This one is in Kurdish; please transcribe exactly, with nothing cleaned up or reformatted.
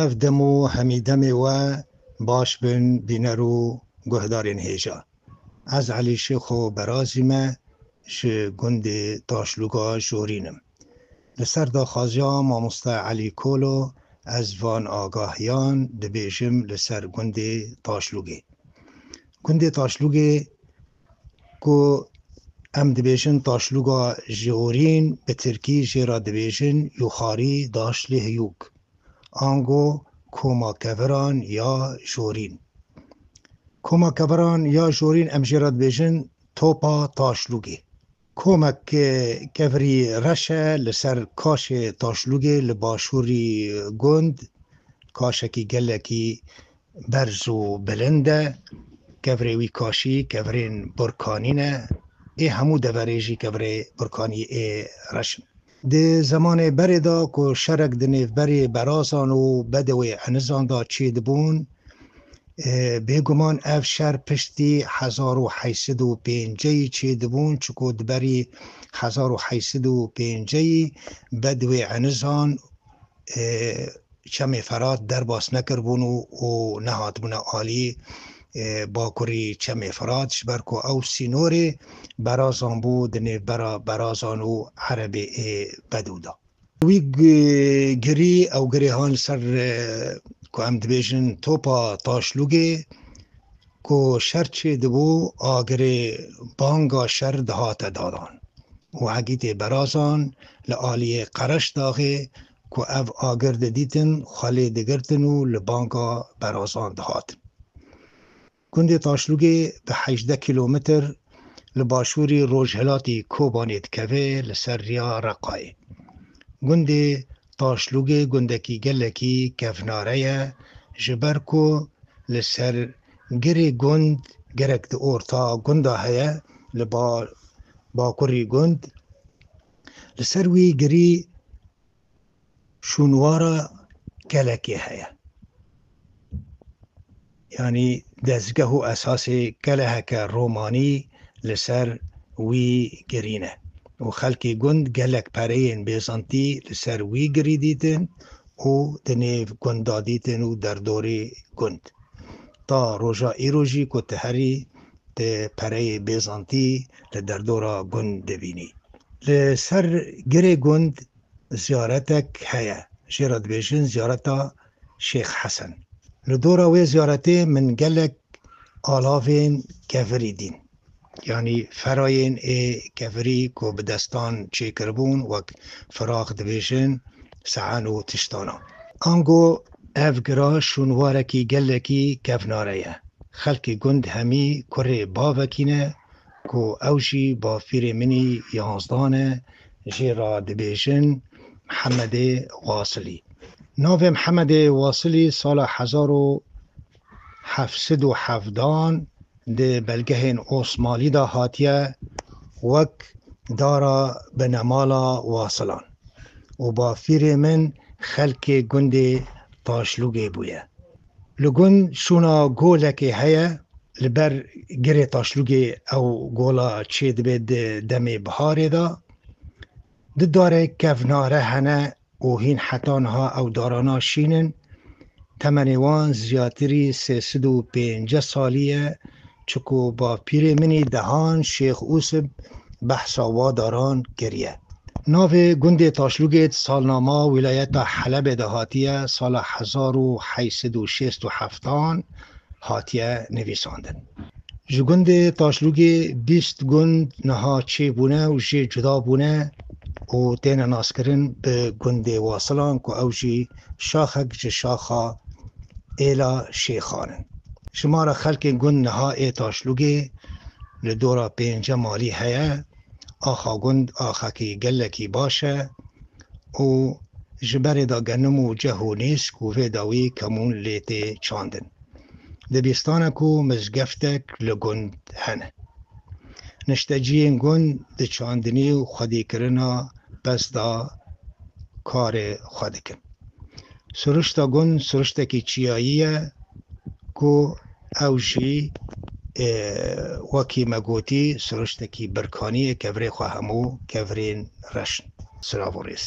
Ev dem û hemî demê we baş bin bîner û guhdarên hêja. Ez Elî Şêxo Berazî me ji gundê Taşlûga Jorîn im. Li ser daxwaziya mamoste Elî Kolo ez van agahiyan dibêjim li ser gundê Taşlûgê. Gundê Taşlûgê ku em dibêjin Taşlûga Jorîn, bi tirkî jê re dibêjin Yuxarî Daşlê Heyûk. Ango koma keviran ya jorîn. Koma keviran ya jorîn em jê re dibêjin Topa Taşlûgê. Komek, e, kevirî reş e li ser kaşê Taşlûgê li başûrî gund, kaşekî gelekî berz û bilind e. Kevirê wî kaşî kevirên burkanî ne. Ê hemû deverê jî kevirê burkanî ê reş in. Di zemanê berê de ku şerek di nêvberê Berazan û Bedewê Enizan de çêdibûn, e, bêguman ev şer piştî hezar û heyt sed û pêncî çêdibûn, çiku di berî hezar û heyt sed û pêncî Bedewê Enizan, e, Çemê Ferat derbas nekiribûn û, û nehatibûne alî, e, bakurî Çemê Ferat, ji ber ku ew sînorê Berazan bû di nêvbera Berazan û Erebê ê Bedû de. Wî gi-, girî, ew girê han li ser, e, ku em dibêjin Topa Taşlûgê, ku şer çêdibû, agirê banga şer dihate dadan. Û hegîtê Berazan li aliyê Qereşdaxê ku ev agir didîtin, xwe lê digirtin û li banga Berazan dihatin. Gundê Taşlûgê bi hejdeh kîlometr li başûrî rojhilatî Kobanê dikeve, li ser riya Reqayê. Gundê Taşlûgê gundekî gelekî kevnare ye, ji ber ku li ser girê gund gerek di orta gunda heye, li ba-, bakurî gund, li ser wî girî şûnwara kelekê heye. Yanî dezgeh û esasê keleheke romanî li ser wî girî ne. Û xelkê gund gelek pereyên bêzantî li ser wî girî dîtin û di nêv gunda dîtin û derdorê gund. Ta roja îro jî ku tu herî, tu pereyê bêzantî li derdora gund dibînî. Li ser girê gund ziyaretek heye. Jê re dibêjin ziyareta Şêx Hesen. Li dora wê ziyaretê min gelek alavên kevirî dîn. Yanî ferayên ê kevirî ku bi destan çêkiribûn, wek firax dibêjin, sehen û tiştana. Ango ev gira şûnwarekî gelekî kevnare ye. Xelkê gund hemî kurê bavekî ne ku ew jî bafîrê min î yanzdan e, jê re dibêjin Mihemedê Wasilî. Navê Mihemedê Wasilî sala hezar û heft sed û hevdan di belgehên Osmanlî de hatiye wek dara binemala Wasilan û bafîrê min xelkê gundê Taşlûgê bûye. Li gund şûna golekê heye, li ber girê Taşlûgê ew gola çêdibe di demê biharê de. Du darê kevnare hene û hîn heta niha ew darana şîn in. Temenê wan ziyatirî sê sed û pêncî salî ye, çiku bapîrê min î dehan Şêx Ûsib behsa wa daran kiriye. Navê gundê Taşlûgê di salnama wîlayeta Helebê de hatiye, sala hezar û heyt sed û şêst û heftan hatiye nivîsandin. Ji gundê Taşlûgê bîst gund niha çêbûne û jê cuda bûne û têne naskirin bi gundê Wasilan ku ew jî şaxek ji şaxa êla Şêxan in. Jimara xelkên gund niha ê Taşlûgê li dora pênce malî heye. Axa gund axekî gelekî baş e û ji berê de genim û ceh û nîsk û vê dawî kemûn lê tê çandin. Dibistane ku mizgeftek li gund hene. Nişteciyên gund di çandinî û xwedîkirina pez de karê xwe dikin. Siruşta gund siruştekî çiyayî ye ku ew jî, e, wekî me gotî, siruştekî birkanî ye, kevirê xwe hemû kevirên reş in. Silav û rêz.